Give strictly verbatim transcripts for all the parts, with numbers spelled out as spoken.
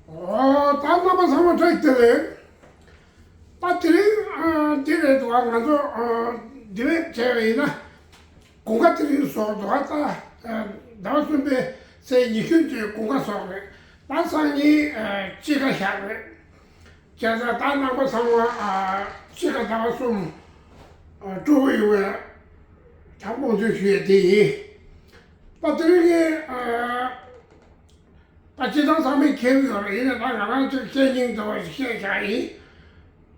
ཨོ། ད་རྣམ་པ་ཚང་མ་བཀྲ་ཤིས་བདེ་ལེགས། ད་དེ་རིང་ཨ་འདི་རེད་འདུག་ཨ། ང་ཚོ་ཨ་འདི་བས་བྱས་པ་ཡིན་ན། དགུན་ཁ་དེ་རིང་ཟོག་འདུག་ཨ། ད་ཨ་ཟླ་བ་གསུམ་པའི་ཚེས་ཉི་ཤུ་ཉིན་དགུན་ཁ་ཟོག་རེད། ད་སང་ཉིན་ཨ་དཔྱིད་ཀ་ཞག་རེད། བྱས་ཙང་ད་རྣམ་པ་ཚང་མ་ཨ་དཔྱིད་ཀ་ཟླ་བ་གསུམ་ཨ་སྤྲོ་པོ་ཡོང་བའི་ད་སྨོན་འདུན་ཞུ་ཡས་དེ་ཡིན། ད་དེ་རིང་གི་ཨ་ད་སྤྱིར་བཏང་ཚང་མས་མཁྱེན་གྱི་ཡོད་རེད། ཡིན་ནའི་ད་ང་རང་ཚོས་བཤད་སྙིང་འདོད་པ་ཞིག་བཤད་བཞག་ཡིན།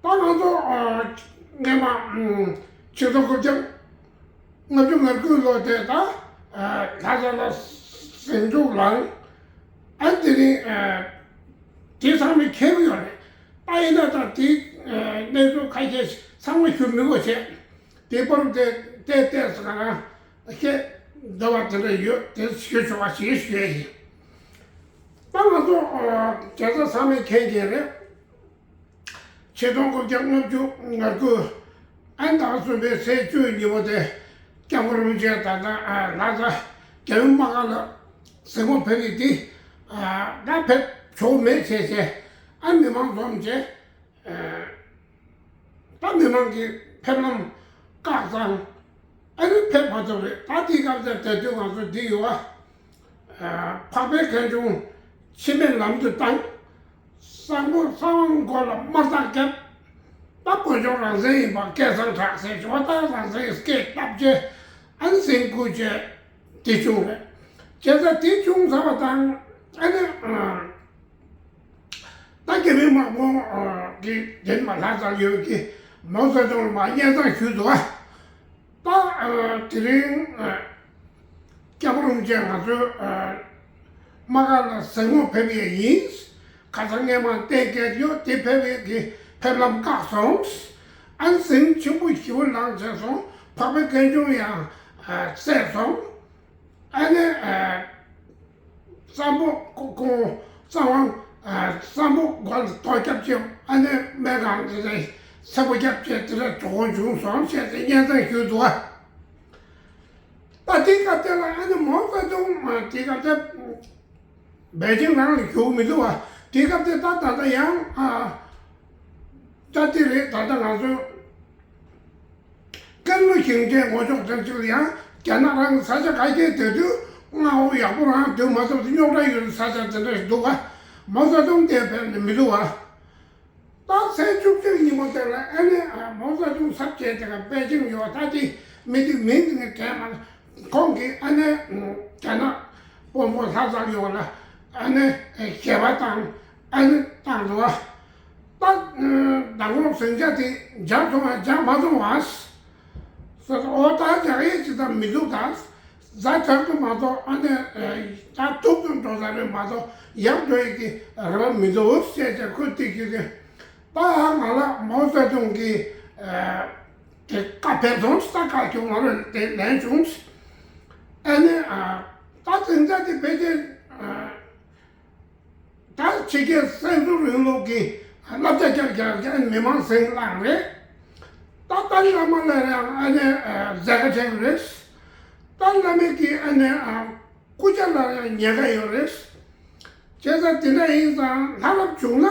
ད་ང་ཚོ་ཨ་སྔས་མ་ཨ་ཆིག་སྟོང་དགུ་བརྒྱ་ལྔ་བཅུ་ང་དགུའི་ལོ་དེ་ད་ཨ་ལྷ་ས་ལ་ཟིང་འཁྲུག་ལངས། ཨ་དེ་རིང་ཨ་དེ་ཚང་མས་མཁྱེན་གྱི་ཡོད་རེད། ད་ཡིན་ན་ད་དེ་ཨ་གནས་ཚུལ་ཁ་ཤས་ཚང་མ་ཞུ་མི་དགོས་བྱས། དེ་བར་དེ་ཏོག་ཙམ་ང་རང་བཤད་འདོད་པ་དེ་འདྲ་ཡོད། དེ་ཞུ་ཆོག་པ་ཞིག་ཞུ་ཡས་ཡིན། ད་ང་ཚོ་ཨ་རྒྱལ་ས་ཚང་མས་མཁྱེན་གྱི་རེད། ཆིག་སྟོང་དགུ་བརྒྱ་ལྔ་བཅུ་ང་དགུ་ཨ་ཟླ་བ་གསུམ་པའི་ཚེས་བཅུ་ཉིན་མོ་དེ་སྐྱབས་མགོན་རིན་པོ་ཆེ་ད་ལྟ་ཨ་ལྷ་ས་རྒྱལ་ཡུམ་དམག་སྒར་ལ་གཟིགས་མོ་ཕེབས་ཡས་དེ་ཨ་ད་ཕེབས་ཆོག་མེད་བྱས་བྱས། ཨ་མི་མང་འཛོམས་བྱས། ཨ་ད་མི་མང་གི་ཕེབས་ལམ་བཀག་ཙང་། ཨ་ནི་ཕེབས་མ་ཐུབ་རེད། ད་དེའི་སྐབས་དེར་དེ་དུས་ང་ཚོ་འདི་ཡོད་ཨ། ཨ་འཕགས་པའི་མཁན་ཆུང་འཆི་མེད་ལམ་དུ་བཏང་། གསང་ཕུ་གསང་བ་མགོ་ལ་དམར་ཐག་བརྒྱབ། ད་དཀོན་མཆོག་རང་བཙན་ཡིན་པ་སྐད་གསང་གྲགས་ཟེར་བྱས། ད་རང་བཙན་ཡིན་སྐད་བཏབ་བྱས། ཨ་ནི་ཟིང་སྐུ་བྱས། དེ་བྱུང་རེད། བྱས་ཙང་དེ་བྱུང་ཚར་བ་དང་ཨ་ནི་ཨ། ད་རྒྱ་མི་དམག་དཔུང་གི་དེ་མ་ལྷ་སར་ཡོད་ཀྱི་མའོ་ཙེ་ཏུང་ལ་མར་སྙན་སེང་ཞུས་འདུག་ཨ། ད་དེ་རིང་སྐྱབས་མགོན་རིན་པོ་ཆེ་ང་ཚོའི་དམག་སྒར་ལ་གཟིགས་མོ་ཕེབས་ཡས་ཡིན། ཁ་སང་སྔས་མ་གཏན་འཁེལ་ཡོད་དེ་ཕེབས་ཡས་ཀྱི་ཕེབས་ལམ་བཀག་སོང་། ཨ་ཟིང་ཆེན་པོ་ཞེ་པོ་ལངས་བྱས་སོང་། འཕགས་པའི་མཁན་ཆུང་ཡང་བསད་སོང་། ཨ་ནི་ཨ་གཙང་པོ་ཁོ་ཁོ་གཙང་དབང་ཨ་གཙང་པོ་སྒོ་ལ་དོ་རྒྱབ་ཀྱི་ཨ་ནི་སྨན་ཁང་དེ་ལ་ཚེ་པོ་རྒྱབ་ཀྱི་དེ་ལ་གྲོགས་པོ་བྱུང་སོང་ཞེས་དེ་སྙན་སེང་ཞུས་འདུག་ཨ། ད་དེའི་སྐབས་དེ་ལ་ཨ་ནི་མའོ་ཙེ་ཏུང་ཨ་དེའི་སྐབས་དེ་པེ་ཅིང་ནང་ལ་བཞུགས་མི་འདུག་ཨ། དེའི་སྐབས་དེ་ད་ད་ལྟ་ཡང་ཨ་ད་དེ་རེད། ད་ལྟ་ང་ཚོ། ཀན་ལྷོ་ཞིང་ཆེན་ངོ་ཕྱོགས་དེ་ཚོ་ལ་ཡང་རྒྱ་ནག་རང་གི་ས་ཆ་ཁ་ཤས་དེ་དུས་མངའ་འོག་ཡག་པོ་རང་སྡོད་མ་ཐུབ་དུས་རྙོག་དྲ་ཡོད་ས་ཆ་དེ་འདྲ་ཞིག་འདུག་ག་མའོ་ཙེ་ཏུང་དེ་ཕེབས་ནས་མི་འདུག་ག་ད་ཚེས་བཅུ་གཅིག་ཉིན་མོ་དེ་ལ་ཨ་ནི་མའོ་ཙེ་ཏུང་ཚབ་བྱས་དེ་ག་པེ་ཅིང་ཡོད་ད་དེ་མི་དེ་མིང་དེ་ངས་དྲན་མ་ཁོང་གིས་ཨ་ནི་རྒྱ་ནག་དཔོན་པོ་ལྷ་སར་ཡོད་ལ་ཨ་ནི་ཞལ་པར་བཏང་ཨ་ནི་བཏང་འདུག་ག་ད་མདང་དགོང་ཟིང་ཆ་དེ་འཇགས་སོང་བ་འཇགས་མ་སོང་བ། ཟེར། ཨོ་ད་འཇགས་ཡས་ཅིག་ད་མི་འདུག་ད། གཟའ་དྲག་ཏུ་མ་གཏོགས་ཨ་ནི་ད་ཐུག་ཏུ་འགྲོ་ས་རེད་མ་གཏོགས་ཡར་འགྲོ་ཡས་ཀྱི་རེ་བ་མི་འདུག་ཟེར་བྱས་ཁོས་ཏིག་ཞིག་གིས་ད་ང་ལ་མའོ་ཙེ་ཏུང་གི་དེ་བཀའ་ཕེབས་སོང་། ས་བཀའ་བྱུང་བ་རེད་དེ་ལན་བྱུང་། ཨ་ནི་ད་ཟིང་ཆ་དེ་ཕལ་ཆེར། ད་ཕྱི་རྒྱལ་བཙན་འཛུལ་རིང་ལུགས་ཀྱི་བསླབ་བྱ་རྒྱག་རྒྱག་རྒྱག་མི་མང་ཟིང་ལངས་རེད། ད་ཏཱ་ལའི་བླ་མ་ལ་ཡང་ཨ་ནི་མཛད་དཀའ་ཆེན་པོ་རེད། ཏཱ་ལའི་བླ་མས་ཀྱི་ཨ་ནི་སྐུ་ཕྱྭ་ལ་ཡང་ཉེན་ཁ་ཡོད་རེད། བྱས་ཙང་དེ་འདྲ་ཡིན་ཙང་ལྷ་རབ་བྱུང་ན་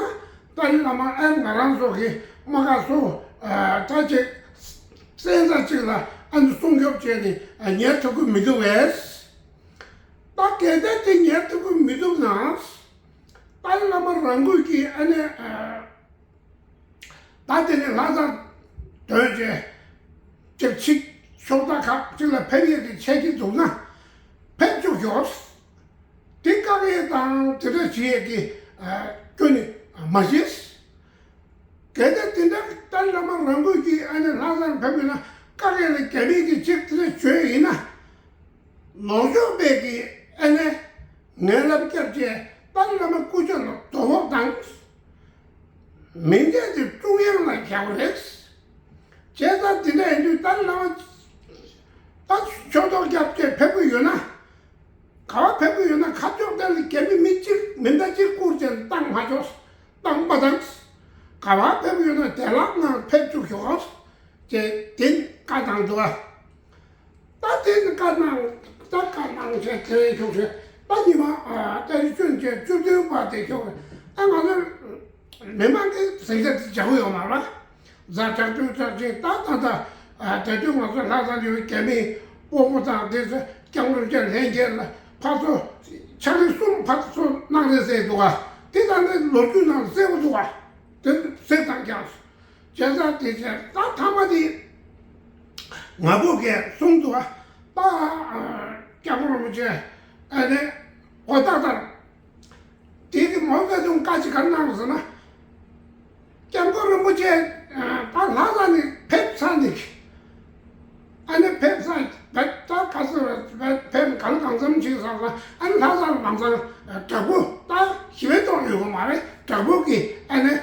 ཏཱ་ལའི་བླ་མ་ཨ་ང་རང་ཚོ་གི་དམག་སྒར་སུ་ད་ཅིག་བཙན་ས་ཅིག་ལ་ཨ་ནི་སྲུང་སྐྱོབ་བྱས་ནས་ཉར་ཐུབ་ཀྱི་མི་འདུག་པས། ད་གལ་ཏེ་དེ་ཉར་ཐུབ་ཀྱི་མི་འདུག་ན། ཏཱ་ལའི་བླ་མ་རང་འགུལ་གྱིས་ཨ་ནི་ད་དེ་ནས་ལྷ་སར་ཐོན་བྱས་ཅིག་ཕྱི་ཕྱོགས་མཐའ་ཁག་ཅིག་ལ་ཕེབས་ཡས་དེ་ཆད་ཀྱི་འདུག་ན་ཕེབས་བཅུག་ཤོག་དེ་བཀག་ཡས་དང་དེ་འདྲ་བྱེད་ཡས་ཀྱི་སྐྱོན་ནི་མ་བྱེད། གལ་ཏེ་དེ་འདྲ་ཏཱ་ལའི་བླ་མ་རང་འགུལ་གྱིས་ཨ་ནི་ལྷ་སར་ཕེབས་ཡོད་ན་བཀག་ཡས་ལ་རྒྱ་མི་གིས་ཅིག་དེ་འདྲ་བྱོས་ཡིན་ན། ལོག་ཕྱོགས་པས་ཀྱིས་ཨ་ནི་ངན་ལབ་བརྒྱབ་བྱས་ཏཱ་ལའི་བླ་མ་སྐུ་ཕྱྭ་ལ་དོ་ཕོག་བཏང་། མི་འདས་དེ་ཀྲུང་དབྱང་ལ་རྒྱག་པ་རེད། བྱས་ཙང་དེ་འདྲ་ཡིན་དུས་ཏཱ་ལའི་བླ་མ་ད་ཕྱོགས་གཏོགས་བརྒྱབ་བྱས་ཕེབས་ཀྱི་ཡོད་ན། ག་བ་ཕེབས་ཀྱི་ཡོད་ན་ཁ་ཕྱོགས་དེ་ལ་རྒྱ་མི་མི་གཅིག་མི་འདའ་གཅིག་བསྐུར་བྱས་བཏང་མ་ཆོག་བཏང་མ་བཏང་། ག་བ་ཕེབས་ཀྱི་ཡོད་ན་བདེ་བླག་ངང་ཕེབས་བཅུག་ཤོག་ཅེས་དེ་བཀའ་བཏང་འདུག་ཨ། ད་དེ་ནི་བཀའ་གནང་། ད་བཀའ་གནང་བྱས་དེ་ཞུགས་བྱས་ད་ཉི་མ་ཨ་ཏ་རིག་བཅུ་བཅུ་བདུན་པ་དེ་ཞུགས་ ཨ་ང་ཚོ་མི་མང་གིས་ཟིང་ཆ་དེ་རྒྱག་གི་ཡོད་མ་རེད། ཛ་དྲག་པོའི་དྲག་ཅིང་ཏག་ཏག་ཏག་ཨ་དེ་དུས་ང་ཚོ་ལྷ་ས་ལ་ཡོད་རྒྱ་མིའི་དཔོན་པོ་དང་དེ་ཚོ་སྐྱབས་མགོན་རིན་པོ་ཆེ་ལྷན་རྒྱས་ལ་ཕར་ཚུར་ཕྱག་ལས་གསུམ་ཕར་ཚུར་གནང་རེད་ཟེར་འདུག་ག་དེ་ད་ནི་ལོ་རྒྱུས་ནང་གསལ་པོ་འདུག་ག་དེ་གསལ་དང་ཀྱང་བྱས་ཙང་དེ་བྱས་ད་མཐའ་མ་དེ་ང་ཕོ་གས་གསུངས་འདུག་ག་ད་སྐྱབས་མགོན་རིན་པོ་ཆེ་ཨ་ནི་འོ་ད་ལྟར། དེ་གི་མོ་ཀ་ཅུང་བཀའ་ཅི་གར་གནང་ཟེར་ན། སྐྱབས་མགོན་རིན་པོ་ཆེ་ད་ལྷ་ས་ནས་ཕེབས་ཚར་ནས། ཨ་ནི་ཕེབས་ཚར་བས་ད་ག་ཚོད་བས་ཕེབས་གང་གང་འཚམ་ཅིག་ཟེར་ན་ཨ་ནི་ལྷ་ས་ལ་ལམ་སང་དྲག་པོ་ད་ཞི་བའི་ཐོག་ཡོད་གི་མ་རེད། དྲག་པོ་གི་ཨ་ནི་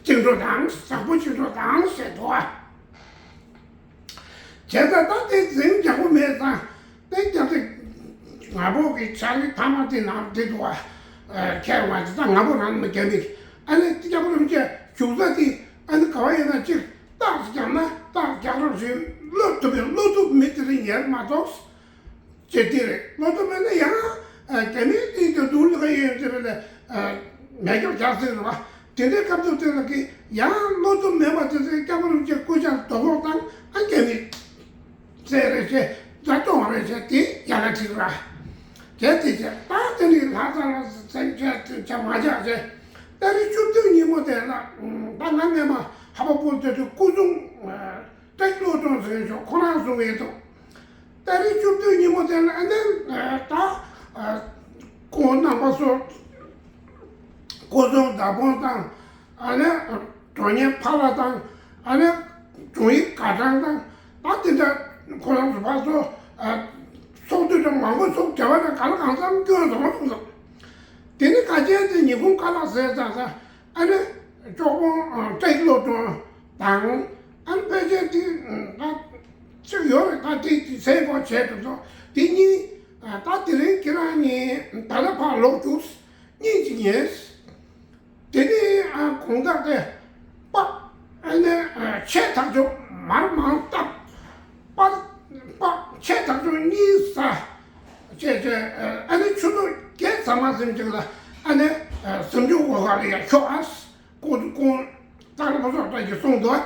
བཅིངས་འགྲོལ་དང་དྲག་པོ་བཅིངས་འགྲོལ་དང་ཟེར་འདུག་ཨ། བྱས་ཙང་ད་དེ་འཛིང་རྒྱག་པོ་མེད་ཙང་དེ་རྒྱག་དེ་ང་ཕོ་གི་ཕྱག་ལས་ཐ་མ་དེ་ནང་དེ་འདུག་བ། ཁྱེད་ང་ཅི་ད་ང་ཕོ་རང་མི་རྒྱབ་མི་ཨ་ནི་སྐྱབས་མགོན་རིན་པོ་ཆེ་བཞུགས་ས་དེ་ཨ་ནི་ག་བ་ཡིན་ན་གཅིག་རྟགས་རྒྱག་ན་རྟགས་རྒྱག་རོགས་ཞེས་བློ་ཐུབ་པའི་བློ་ཐུབ་མི་དེ་རིང་ཉེར་མ་གཏོགས། ཅེས་དེ་རེད། བློ་སྟོབས་མེད་ན་ཡང་རྒྱ་མིའི་དེའི་དུ་སྡུག་ལ་ཡོད་ཟེར་བ་ལས་མེ་སྒྱོགས་རྒྱག་ཟེར་རེད་བ། དེ་འདྲའི་སྐབས་སུ་དེ་ལ་གི་ཡང་བློ་སྟོབས་མེད་པ་དེ་ཚོས་སྐྱབས་མགོན་རིན་པོ་ཆེའི་སྐུ་ཕྱྭ་རྡོ་ཕོག་བཏང་ཨ་རྒྱ་མི་བཙལ་རེད་ཅེས་མཛའ་གཏོང་རེད་ཅེས་དེ་ཡ་ལ་ཁྲིད་ར། དེ་དེ་ཅེས་ད་དེ་ནི་ལྷ་ས་ལ་སེང་ཆ་དེ་ཆ་མ་ཆག་ཅེས་ཏ་རིག་བཅུ་བདུན་ཉིན་མོ་དེ་ལ་ད་ང་སྔས་མ་ཧ་པ་པོ་དེ་ཚོའི་སྐུ་གཟུངས། ཏེག་བློ་གྲོས་ཟེར་ཞོག་ཁོ་རང་གསུང་གི་འདུག་ཏ་རིག་བཅུ་བདུན་ཉིན་མོ་དེ་ལ་ཨ་ནི་ད་ཁོང་རྣམ་པ་ཚོ་སྐུ་གཟུངས་བདག་པོ་དང་ཨ་ནི་གྲོགས་ཉེ་ཕ་ལ་དང་ཨ་ནི་དྲུང་ཡིག་དགའ་ཀྲང་དང་ད་དེ་འདྲ་ཁོ་རང་ཚོ་ཕར་ཚོ་ཚོགས་འདུ་དང་མང་པོ་ཚོགས་བྱ་བ་དང་ག་ལ་གང་འཚམ་སྐྱོན་བཟང་བོ་གསུངས་འདུག་དེ་ནི་ག་ཅན་དེ་ཉི་ཧོང་ཀ་ལ་ཟེར་ཙང་ཙང་ཨ་ནི་ཅོག་པོ་ཏེག་བློ་གྲོས་དང་ཨ་ནི་ཕལ་ཆེར་དེ་ད་ཅིག་ཡོད་རེད། ད་དེ་དེ་ཚེ་སྒོ་བྱས་འགྲོ་སོང་དེ་གཉིས་ད་དེ་རིང་ཁྱེད་རང་གཉིས་ད་ལྟ་ཕར་ལོག་འདུག་གཉིས་ཅིག་ཡིན། དེ་ནི་ཨ་དགོང་དག་དེ་པགས་ཨ་ནི་ཨ་ཆེ་ཐག་ཆོད་མར་མང་བཏབ། པགས་པགས་ཆེ་ཐག་ཆོད་གཉིས་ཟ། བྱས་བྱས་ཨ་ནི་ཆུ་ཚོད་བརྒྱད་ཙམ་མ་ཟིན་ཅིག་ལ་ཨ་ནི་ཨ་གཟིམ་ཆུང་སྒོ་ཁ་ལ་ཡར་ཤོག་ཨ། ཁོང་ཁོང་སྟག་ལྷ་ཕུན་ཚོགས་བཀྲ་ཤིས་གསུངས་འདུག་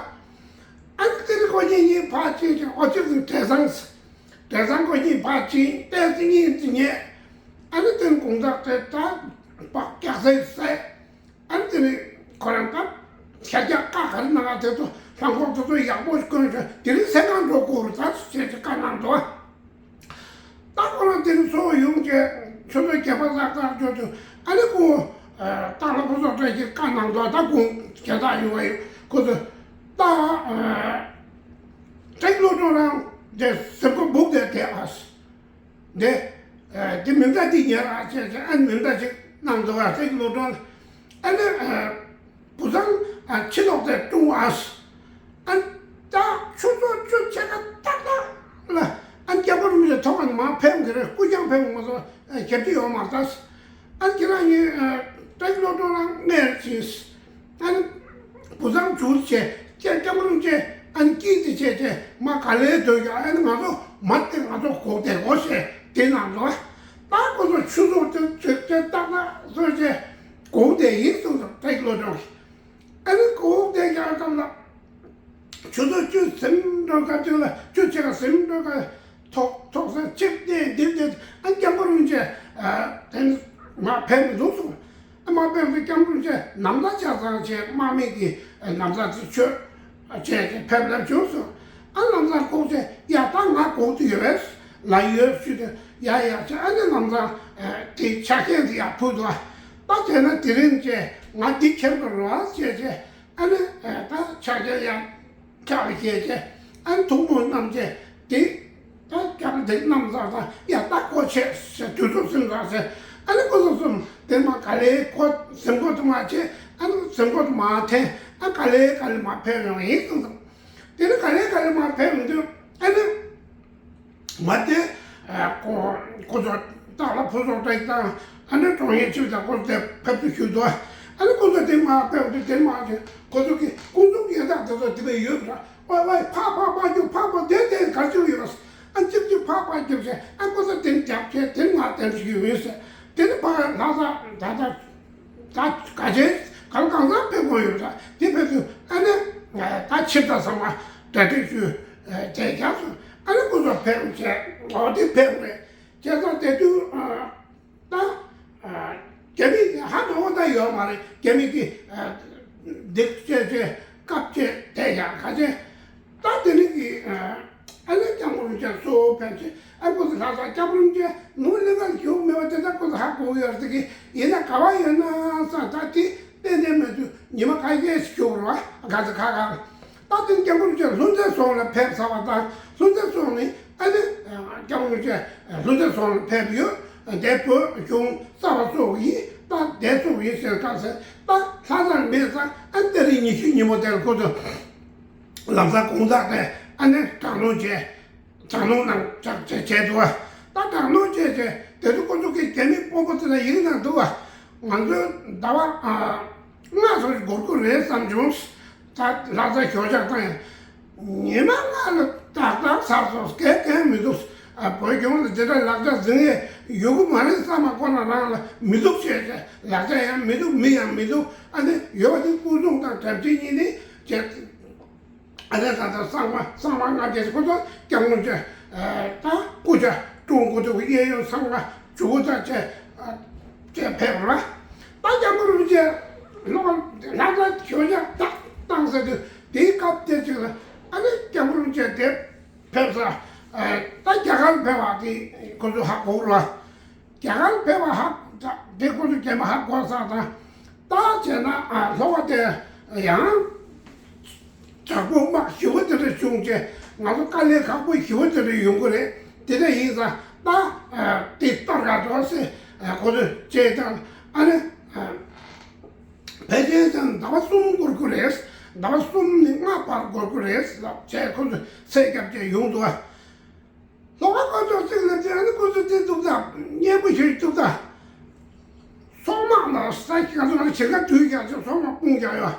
ཨ་ནི་དེ་ནི་ཁོ་གཉིས་གཉིས་ཕར་ཕྱིན་ཅིང་ཨོ་ཅི་ཟིན་བྲེལ་བཟང་། བྲེལ་བཟང་ཁོ་གཉིས་ཕར་ཕྱིན་ཏོག་ཙམ་གཉིད་ཅིག་ཉལ། ཨ་ནི་དེ་ནི་དགོང་དག་དེ་ད་པགས་སྐྱག་ཟས་ཟས། ཨ་ནི་དེ་ནི་ཁོ་རང་སྐབས་ཤར་རྒྱག་ཀ་ག་རེ་གནང་ང་དེ་ཚོ་ལྷམ་གོག་དེ་ཚོ་ཡག་པོ་གོན་བྱས་དེ་རིང་སེམས་ཁམས་འགྲོ་དགོས་རེད་ད་ཟེར་བྱས་བཀའ་གནང་འདུག་ད་ཁོ་རང་དེ་རིང་ཚོ་བ་ཡོང་བྱས་ཆུ་ཚོད་བརྒྱད་པ་ལྷག་ཙམ་འགྲོ་དུས་ཨ་ནི་ཁོ་སྟག་ལྷ་ཕུན་ཚོགས་བཀྲ་ཤིས་བཀའ་གནང་འདུག་ད་ཁོང་རྒྱ་སྟག་ཡོང་བ་ཡོད་ཁོ་ཚོ་ད་ཏེག་བློ་གྲོས་རང་དེ་གཟིམ་སྒོ་སྦུག་དེར་བསྡད་ཨ། འདི། འདི་མི་འདྲ་འདི་ཉར་ཨ་ཅེ་ཅེ་ཨ་མི་འདྲ་ཅིག་གནང་འདུག་ཨ་ཏེག་བློ་གྲོས། ཨ་ནི། བུ་ཚང་ཨ་ཕྱི་ལོགས་དེ་ཀྲུང་ཨ། ཨ་ད་ཆུ་ཚོད་བཅུ་ཕྱེད་ཀ་ཏག་ཏག་ལ་ཨ་སྐྱབས་མགོན་རིན་པོ་ཆེ་ཐོག་ནས་མར་ཕེབས་གི་རེད། སྐུ་རྐྱང་ཕེབས་མ་སོང་ཞབས་ཕྱི་ཡོད་མ་རེད་ད། ཨ་ཁྱེད་རང་གཉིས་ཏེག་བློ་གྲོས་རང་སྔོན་ཕྱིན། ཨ་ནི་བུ་ཚང་བྱུང་བྱས་ཀྱེ་སྐྱབས་མགོན་རིན་པོ་ཆེ་ཨ་ནི་སྐྱིད་དེ་བྱས་བྱས་མ་ག་ལེར་སྡོད་ཀྱང་ཨ་ནི་ང་ཚོ་མ་དེ་ང་ཚོ་གོག་དེ་གོ་ཞེས་དེ་ནང་ལོ། ད་ཁོ་ཚོ་ཆུ་ཚོད་དེ་དེ་དེ་ཏག་ཏག་བཟོས་བྱས་གོག་དེ་ཡིན་གསུངས་སོང་ཏེག་བློ་གྲོས་ཀྱིས། ཨ་ནི་གོག་དེ་ཀྱང་ཙམ་ལ། ཆུ་ཚོད་བཅུ་ཟིན་འགྲོ་སྐབས་དེ་ལ་བཅུ་ཕྱེད་ཀ་ཟིན་འགྲོ་སྐབས་ཐོག་ཐོག་ས་ཆིབས་བསྡད་འདིར་བསྡད་ཨ་སྐྱབས་མགོན་རིན་པོ་ཆེ་དེ་མར་ཕེབས་མི་འདུག་གསུངས། ཨ་མར་ཕེབས་དུས་སྐྱབས་མགོན་རིན་པོ་ཆེ་ལམ་སང་ཆ་ཚང་བྱས་དམག་མི་གི་ལམ་སང་དེ་ཆོས་བྱས་ཏེ་ཕེབས་ལབ་བྱུང་སོང་། ཨ་ལམ་སང་ཁོང་ཚོས་ཡ་ད་ང་གོག་དེ་ཡོད་རེད་ལ་ཡོད་ཞུས་ཏེ་ཡ་ཡ་བྱས་ཨ་ནི་ལམ་སང་དེ་ཆ་རྐྱེན་དེ་ཡར་ཕུལ་འདུག་ད་བྱས་ན་དེ་རིང་བྱས་ང་འདི་ཁྱེར་དགོས་རེད་བ་བྱས་བྱས། ཨ་ནི་ད་ཕྱག་རྒྱ་ཡང་ཕྱག་ལ་བཞེས་བྱས་ཨ་ནི་ཐུགས་སྨོན་བསྣམས་བྱས་དེ་ད་སྐྱབས་འདི་བསྣམས་ཚར་ཚར་ཡ་ད་ཁོ་ཆད་ཟེར་དུས་ཚོད་ཟིན་ཚར་ཟེར། ཨ་ནི་ཁོ་ཚོ་གསུམ་དེ་མ་ག་ལེ་ཁོ་གཟིམ་སྒོ་དུ་མ་བྱས་ཨ་ནི་གཟིམ་སྒོ་དུ་མ་འཐེན་ཨ་ག་ལེ་ག་ལེ་མ་ཕེབས་ཡོང་ཡིན་གསུངས་སོང་། དེ་ནི་ག་ལེ་ག་ལེ་མ་ཕེབས་མི་འདུག་ཨ་ནི། མ་དེ། ཁོ་ཁོ་ཚོ་སྟག་ལྷ་ཕུན་ཚོགས་བཀྲ་ཤིས་དང་ཨ་ནི་དྲུང་ཡིག་ཆོས་དང་ཁོ་ཚོ་དེ་ཕེབས་བསུ་ཞུས་འདུག་ཨ་ནི་ཁོ་ཚོ་དེ་མ་ཕེབས་དུས་དེ་མ་དེ་ཁོ་ཚོ་གི་སྐུ་གཟུགས་ཡོད་དག་དེ་ཚོ་དེ་བས་ཡོད་པ་ཝའི་ཝའི་ཕག་ཕག་ཕག་རྒྱུག་ཕག་པོ་དེ་དེ་ག་ཚོད་ཡོད་ཨ་ཅིག་ཅིག་ཕག་ཕག་རྒྱུག་བྱས་ཨ་ཁོ་ཚོ་དེ་རྒྱབ་བྱས་དེ་མ་དེ་ཞིག་ཡོད་ཟེར་དེ་ནི་ཕ་ལྷ་ས་ད་ལྟ། ད་ག་ཅན་གང་གང་ས་ཕེབས་དགོས་ཡོད་ད། དེ་ཕེབས་དུས་ཨ་ནི་ད་ཆིབས་རྟ་ཚང་མ་གྲ་སྒྲིག་ཞུས། དེ་རྒྱབ་སོང་། ཨ་ནི་སྐུ་ཚོགས་ཕེབས་བྱས་འོ་དེ་ཕེབས་རེད། བྱས་ཙང་དེ་དུས་ད་རྒྱ་མི་ཧ་གོ་བ་ད་ཡོད་མ་རེད། རྒྱ་མི་གི་སྡིགས་བྱས་བྱས་བཀབ་བྱས་དེ་ཡང་ག་ཅན་ད་དེ་ནི་གི་ཨ་ནི་སྐྱབས་མགོན་རིན་པོ་ཆེ་གཙོ་བོ་ཕན་ཆད། ཨ་ཁོ་ཚོ་ལྷ་ས་སྐྱབས་མགོན་རིན་པོ་ཆེ་ནུབ་གླིང་གར་བཞུགས་མེད་པ་དེ་ལྟར་ཁོ་ཚོ་ཧ་གོ་གི་ཡོད་རེད་ཟེར་གི། ཡིན་ན་ག་བ་ཡོད་ན་ས་ད་དེ་ཏན་ཏན་མེད་དུས་ཉི་མ་ཁ་ཤས་ཤིག་བཞུགས་རོགས། ག་ཚོད་ཁ་ཁ་ད་དེ་སྐྱབས་མགོན་རིན་པོ་ཆེ་ལྷུན་རྩེ་རྫོང་ལ་ཕེབས་ཚར་བ་དང་། ལྷུན་རྩེ་རྫོང་ནི་ཨ་ནི་སྐྱབས་མགོན་རིན་པོ་ཆེ་ལྷུན་རྩེ་རྫོང་ལ་ཕེབས་ཡོད། དེ་བོད་གཞུང་གསར་པ་བཙུགས་ཡིན། ད་དེ་བཙུགས་ཡིན་ཟེར་སྐབས་སུ་ད་ལྷ་སར་མེད་ཙང་ཨ་ནི་ཏ་རིག་ཉི་ཤུ་ཉིན་མོ་དེར་ཁོ་ཚོ་ལམ་སང་དགོང་དག་དེ་ཨ་ནི་དྲག་གནོན་བྱས། དྲག་གནོན་གནང་བྱས་བྱས་འདུག་བ། ད་དྲག་གནོན་བྱས་བྱས་དེ་ཚོ་ཁོ་ཚོ་གི་རྒྱ་མི་དཔོན་པོ་དེ་ལ་ཡིག་གནང་འདུག་བ། ང་ཚོས་ཟླ་བ་ལྔ་ཙམ་འགོར་གི་རེད་བསམ་བྱུང་། ད་ལྷ་སར་ཞོགས་ཇ་བཏང་ཡང་ཉི་མ་ལྔ་ལ་ཏག་ཏག་ཚར་སོང་། གང་ཡང་མི་འདུག་བོད་ལྗོངས་ལ་འདི་འདྲ་ལག་ཆ་འཛིན་ཡས་ཡོད་གི་མ་རེད་བསམ་པ་ཁོ་ན་རང་ལ་མི་འདུག་བྱས་བྱས། ལག་ཆ་ཡང་མི་འདུག་མི་ཡང་མི་འདུག་ཨ་ནི་ཡོད་པ་དེ་སྐུ་སྲུང་དང་དྲ་འབྲེལ་གཉིས་ནི་བྱས། ཨ་ནི་ད་ལྟ་གཙང་མ་གཙང་མ་ལྔ་བརྒྱ་ཞིག་ཁོ་ཚོ་སྐྱབས་མགོན་ཆེ་ད་སྐུ་ཆ་ཀྲུང་གོ་དུ་གཡས་གཡོན་ཚང་མ་བྱུག་ད་བྱས་བྱས་ཕེབས་ར། ད་སྐྱབས་མགོན་རིན་པོ་ཆེ་ལོག་ལྷ་ས་ཞོགས་ཇ་ཏག་བཏང་ཟེར་དུས་དེའི་སྐབས་དེ་ཅིག་ལ་ཨ་ནི་སྐྱབས་མགོན་རིན་པོ་ཆེ་དེ་ཕེབས་ས་ད་རྒྱ་གར་ཕེབས་པ་དེ་ཁོ་ཚོ་ཧ་གོ་ར། རྒྱ་གར་ཕེབས་པ་ཧ་དེ་ཁོ་ཚོ་རྒྱ་མི་ཧ་གོ་ས་དང་། ད་བྱས་ན་ཨ་ལྷོ་པ་དེ་ཡང་དྲག་པོ་དམག་ཞེ་པོ་དེ་འདྲ་བྱུང་རྗེས་ང་ཚོ་དཀའ་ལས་ཁག་པོ་ཞེ་པོ་དེ་འདྲ་ཡོང་གི་རེད། དེ་འདྲ་ཡིན་ཙང་ད་དེ་གཏོར་ག་འགྲོ་ཟེར་ཁོ་ཚོས་བྱས་ཙང་ཨ་ནི་ཕལ་ཆེར་ཙམ་ཟླ་བ་གསུམ་འགོར་གི་རེད། ཟླ་བ་གསུམ་ནས་ལྔ་བར་འགོར་གི་རེད་ལབ་བྱས་ཁོ་ཚོས་ཚད་བརྒྱབ་བྱས་ཡོང་འདུག་ཨ། ལྷོ་ཁ་ཁ་ཕྱོགས་གཅིག་ལ་དེ་ཨ་ནི་ཁོ་ཚོ་དེ་འདུག་ད་སྙན་པོ་ཞིག་འདུག་ད། སོག་དམག་ལ་ས་ཞིག་ག་ཚོད་ང་ཚོ་བྱེད་ཀ་དུས་ཀྱང་ཚོད་སོག་དམག་དཔུང་རྒྱག་ཡོད།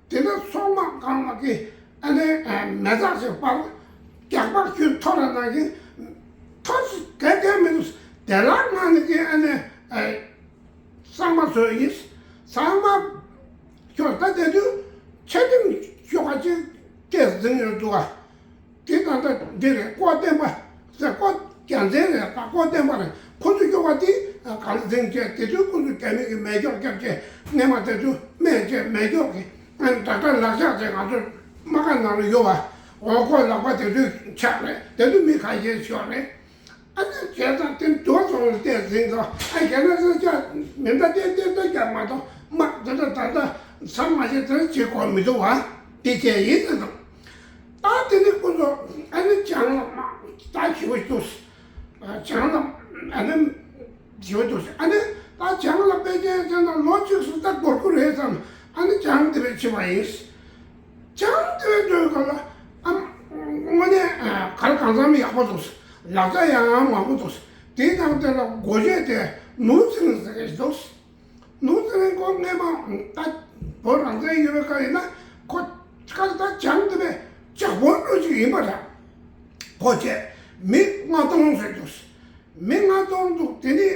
དེ་ནས་སོག་དམག་གང་ལ་གི་ཨ་ནི་མེ་སྟག་ཞིག་སྤར། རྒྱག་པ་ཁྱོད་ཐོ་ར་ནང་གི་ཐོ་ཞིག་ག་ག་མི་འདུག་དེ་ལ་ང་ནི་གི་ཨ་ནི་གཙང་མ་བཟོས་ཡིན། གཙང་མ་ཁྱོད་ད་དེ་དུས་ཆ་ཐིམ་ཤོག་ཁ་ཅིག་སྐད་འཛིན་ཡོད་འདུག་ཨ། དེ་ད་ལྟ་འདི་རེད། ཀོ་བསྟན་པ་ཟེར། ཀོ་རྒྱལ་མཚན་རེད། ད་ཀོ་བསྟན་པ་རེད། ཁོ་ཚོ་སྐྱོ་བ་དེ་གང་འཛིན་བྱས་དེ་དུས་ཁོ་ཚོ་རྒྱ་མི་གི་མེ་སྒྱོགས་བརྒྱབ་བྱས་སྔས་མ་དེ་ཚོ་སྨན་བྱས་མེ་སྒྱོགས་ཀྱི་ཨ་ནི་ད་ལྟ་ལག་ཆགས་བྱས་ང་ཚོ་དམག་ཁ་ནང་ལ་ཡོད་བ། འོ་ཁོ་ལག་པ་དེ་ཚོ་ཆག་རེད། དེ་ཚོ་མི་ཁ་ཤས་ཤོར་རེད། ཨ་ནི་བྱས་ཙང་དེ་འགྲོ་སོང་ལ་བལྟས་ཟིན་ཙང་ཨ་རྒྱ་ནག་སོ་ཅག་མེ་མདའ་གཏད་གཏད་གཏད་རྒྱག་མ་གཏོགས་དམག་འདི་འདྲ་ད་ལྟ་ཟ་མ་བྱས་དེ་འདྲ་བྱེད་དགོས་མི་འདུག་བ། དེ་བྱས་ཡིན་ཟེར་དང་། ད་དེ་ནི་ཁོ་ཚོ་ཨ་ནི་བྱང་ལ་དམག་ད་ཞི་བ་འདུག་བྱང་ལ་ཨ་ནི་ཞི་བ་འདུག་ཨ་ནི་ད་བྱང་ལ་དཔེ་ཅན་ཅན་དང་ལོ་གཅིག་སུ་ད་འགོར་གི་རེད་བསམ། ཨ་ནི་བྱང་དེ་བས་ཕྱི་བ་ཡིན། བྱང་དེ་བས་འགྲོའི་སྐོར་ལ་ཨ་དངོས་གནས་གར་གང་འཚམ་ཡག་པོ་འདུག་ལག་ཆ་ཡང་མང་པོ་འདུག་དེའི་ནང་དེ་ལ་སྒོ་འབྱེད་དེ་ནུབ་ཚིང་ཟེར་གྱི་འདུག་ནུབ་ཚིང་ཁོ་སྔས་མ་ད་བོད་རང་བཙན་ཡོད་པའི་སྐབས་ཡིན་ན་ཁོ་སྐབས་ད་བྱང་དེ་བས་ཇག་པོ་འགྲོ་ཅིག་ཡིན་པ་རེད། ཁོ་བྱས་མི་ལྔ་སྟོང་ཟེར་འདུག་མི་ལྔ་སྟོང་འདུག་དེ་ནི་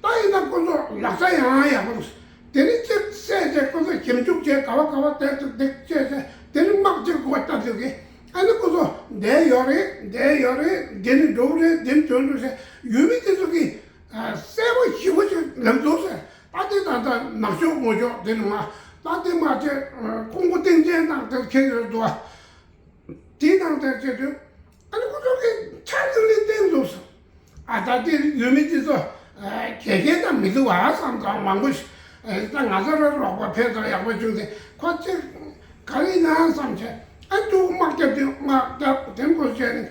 ད་ཡིན་ན་ཁོ་ཚོ་ལག་ཆ་ཡང་ཡག་པོ་འདུག་དེ་ནི་གཅིག་བསད་བྱས་ཁོ་ཚོ་ཞིབ་འཇུག་བྱས་ག་བ་ག་བ་དེ་ཚོ་འདེགས་བྱས་བྱས་དེ་ནི་དམག་གཅིག་གོ་བ་བཏབ་འདུག་གི་ཨ་ནི་ཁོ་ཚོ་འདས་ཡོད་རེད། འདས་ཡོད་རེད། འདི་ནི་འགྲོ་གི་རེད། འདི་ནི་འགྲོ་འགྲོ་བྱས་ཡུལ་མི་དེ་ཚོ་གིས་གསལ་པོ་ཞིབ་པོ་ཞིག་ལབ་འདུག་ཟེར། ད་དེ་ད་ལྟ་ནག་ཕྱོགས་ངོ་ཕྱོགས་དེ་ནི་མ་ད་དེ་མ་བྱས་ཁོང་ཁོ་སྟེང་ཆེན་དང་དེ་ཁྱེར་ཡོད་འདུག་བ། དེའི་ནང་དེར་བྱེད་དུས་ཨ་ནི་ཁོ་ཚོ་གིས་ཆ་ཚང་ནས་བསྟན་འདུག་ཟེར། ཨ་ད་དེ་ཡུལ་མི་དེ་ཚོ་དགེ་རྒན་དང་མི་འདུག་ཨ་བསམ་ཙང་མང་པོ་ཞིག་ད་ང་ཚོ་ར་རོགས་པ་ཕན་ཐོགས་ཡག་པོ་བྱུང་སྟེ་ཁོ་ཚོས་ག་རེ་ཡིན་ན་བསམ་བྱས་ཨ་ཏུ་དམག་རྒྱབ་དུས་དམག་རྒྱབ་དེ་འགོ་བྱས་ནས་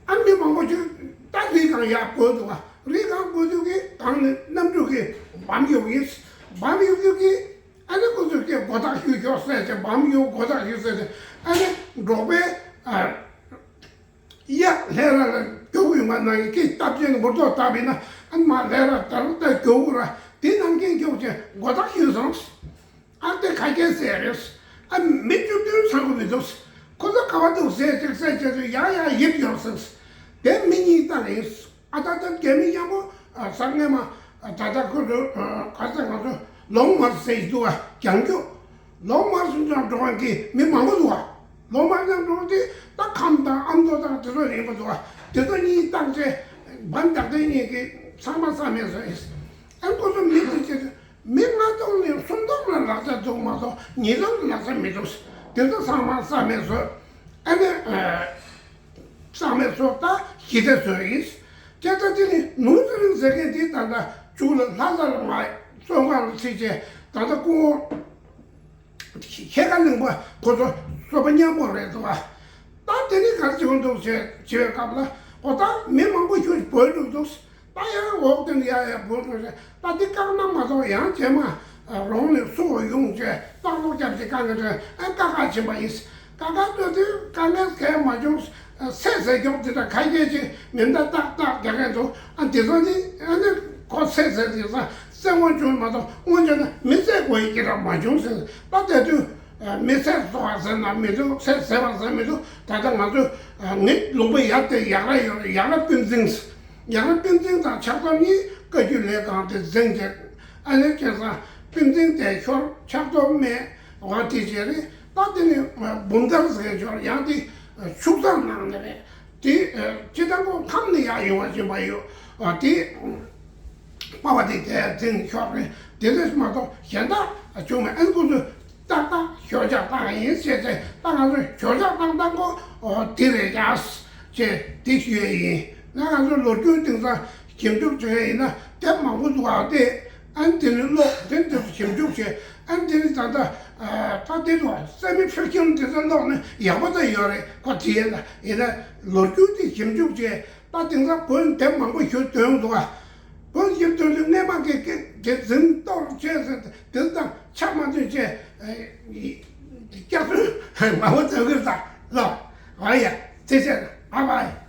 ཨ་མི་མང་པོ་ཞིག་ད་རི་སྒང་ཡར་བུད་འདུག་ཨ། རི་སྒང་བུད་དུས་ཀྱི་སྒང་ནས་གནམ་གྲུ་གི་བམ་གཡུག་ཡིན། བམ་གཡུག་དུས་ཀྱི་ཨ་ནི་ཁོ་ཚོས་ཀྱི་མགོ་ཐག་གཡུག་ཤོག་ཟེར་ཏེ་བམ་གཡུག་མགོ་ཐག་གཡུག་ཟེར་ཏེ་ཨ་ནི་འབྲོག་པའི་ཨ་གཡག་ལྷས་ར་ལ་རྒྱུག་ཡོང་བ་ནང་གི་སྟབས་ཅན་འུར་ཐོག་བཏབ་པས་ན་ཨ་ནི་མ་ལྷས་ར་དར་ལྟ་རྒྱུག་ར་དེ་ནང་གི་རྒྱུག་ཅེས་མགོ་ཐག་གཡུག་སོང་། ཨ་དེ་ཁ་སྐད་ཟེར་རེད། ཨ་མི་བཅུ་བདུན་ཚང་གི་མི་འདུག་ཁོ་ཚོ་ག་བ་འདུག་ཟེར་ཅིག་ཟེར་ཅེས་ཚོས་ཡང་ཡང་ཡིབ་ཡོང་སོང་། དེ་མི་གཉིས་བཏང་ཡིན། ཨ་ད་ལྟ་རྒྱ་མི་མཉམ་པོ་ཨ་ས་ངན་མ་ཨ་ད་ལྟ་ཁོ་ཚོ་ཨ་ག་ས་ང་ཚོ་ ལོང་མར་ཟེར་གྱི་འདུག་བ། རྒྱང་སྐྱོད། ལོང་མར་སུ་འགྲོ་འགྲོ་མཁན་གྱི་མི་མང་པོ་འདུག་བ། ལོང་མར་ཡང་འགྲོ་དེ་ད་ཁམས་དང་ཨ་མདོ་དང་དེ་ཚོ་རེད་པ་འདུག་བ། དེ་ཚོ་གཉིས་བཏང་བྱས་བན་བདག་དེ་གཉིས་ཀྱིས་ཚང་མ་བསམ་མེད་བཟོས་ཡིན། ཨ་ཁོ་ཚོ་མི་དེ་ཚོ་མི་ལྔ་སྟོང་ནས་སུམ་སྟོང་ལ་ལག་ཆ་འདུག་མ་གཏོགས་ཉིས་སྟོང་ལ་ལག་ཆ་མི་འདུག་དེ་ཚོ་ཚང་མ་བསམ་མེད་བཟོས། ཨ་ནི། ཨ། གཙང་མའི་ཚོགས་དང་ཞི་བདེ་བཟོས་ཡིན། དེ་ལྟ་དེ་ནི་ནོར་ཟེར་རིང་ཟེར་མཁན་དེ་ད་ལྟ་ཆུ་ལ་ལྷ་ས་ལ་མ་བཙོན་ཁང་ལ་ཚུད་བྱས་ད་ལྟ་སྐུ་ངོ་ཤེལ་དཀར་གླིང་པ་ཁོ་ཚོ་སོ་པ་མཉམ་པོ་རེད་འདུག་བ། ད་དེ་ནི་ག་རེ་བྱེད་དགོས་འདུག་ཅེས་བྱེད་པའི་སྐབས་ལ་ཨོ་ད་མི་མང་པོ་ཞིག་བོད་འགྲོ་འདུག་ད་ཡང་འོག་དེ་ནས་ཡ་ཡ་བོད་འགྲོ་རེད། ད་འདི་བཀག་ན་མ་གཏོགས་ཡང་རྗེས་མ་རོང་ནས་སུ་ཡོང་བྱས་ལྟག་ལོག་རྒྱབ་ཀྱི་བཀག་ནས་ཨ་བཀག་བཀག་བྱེད་པ་ཡིན། བཀག་བཀག་ལྟོས་དུས་དཀའ་ངལ་གང་མ་བྱུང་། ཚེ་ཟད་མགྱོགས་འདི་འདྲ་ཁ་སྐད་ཅིག་མི་འདྲ་ཏག་ཏག་རྒྱག་མཁན་འདུག་ཨ་འདི་ཚོ་ནི་ཨ་ནི་ཁོ་ཚེ་ཟད་དེ་ས་བཙན་དབང་བྱུང་མ་གཏོགས་སྔོན་ཆད་ན་མི་ཚེ་དགོས་ཡི་ཀྱི་ར་མ་བྱུང་ཟེར། ད་དེ་དུས་མི་ཚེ་གསོ་བ་ཟེར་ན་མི་འདུག་ཚེ་ཟད་པ་ཟེར་མི་འདུག་ད་ལྟ་ང་ཚོས་ངའི་ལུང་པ་ཡར་དེ་ཡག་ར་ཡོད་རེད། ཡག་ར་བསྟན་འཛིན། ཡང་ན་བསྟན་འཛིན་དང་ཕྱག་རྡོར་གཉིས་བཀའ་བརྒྱུད་ལས་གང་དེ་འཛིན་བྱས། ཨ་ནི་བྱས་ཙང་བསྟན་འཛིན་དེ་ཤོར། ཕྱག་རྡོར་སྨད། འོ་དེ་བྱས་རེད། ད་དེ་ནི་འབུམ་ཐང་ཟེར་ཤོར། ཡང་དེ་ཕྱུག་ཚང་ནང་ནས་རེད། དེ་སྤྱི་དང་པོ་ཁམས་ནས་ཡར་ཡོང་བ་ཅིག་མ་ཡོད། དེ་པ་བ་དེ་དེ་འཛིན་ཤོར་རེད། དེ་ལས་མ་གཏོགས་གཞན་དག་བྱུང་མེད། ཨ་ནི་ཁོ་ཚོས་ཏག་ཏག་ཞོར་ཇག་བཏང་ཡིན་ཟེར་ཏེ་ད་ང་ཚོས་ཞོར་ཇག་བཏང་བཏང་གོ་འོ་དེ་རེད་ཡ་ཅེས་དེ་ཞུ་ཡས་ཡིན། ང་ང་ཚོའི་ལོ་རྒྱུས་དེང་སང་ཞིབ་འཇུག་བྱེད་ཡས་ཡིན་ན་དེབ་མང་པོ་འདུག་ཨ་དེ་ཨ་ནི་དེ་ནི་ཀློག་དེ་འདི་ཞིབ་འཇུག་བྱེད། ཨ་ནི་དེ་ནི་ད་ལྟ་ད་དེ་ལོ་སེ་མི་ཕིག་ཤོན་དེ་ཚོ་ཀློག་ན་ཡག་པོ་ད་ཡོད་རེད། ཁོ་བྲིས་ཡས་ལ་ཡིན་ན་ལོ་རྒྱུས་དེ་ཞིབ་འཇུག་བྱེད། ད་དེང་སང་བོད་དེབ་མང་པོ་ཞིག་ཐོན་འདུག་ཨ། བོད་ཞིག་ཐོན་དུས་སྔས་མ་གི་སྐད་དེ་འཛིན་གཏོར་བྱས་ཟེར་དེ་དང་ཆ་མ་མཐུན་བྱས། སྐྱག་རྫུན་མང་པོ་འདོན་གི་རེད་ད་ལོ། ཨ་ཡ། དེ་བྱས་ན་ཨ་བ་ཡ།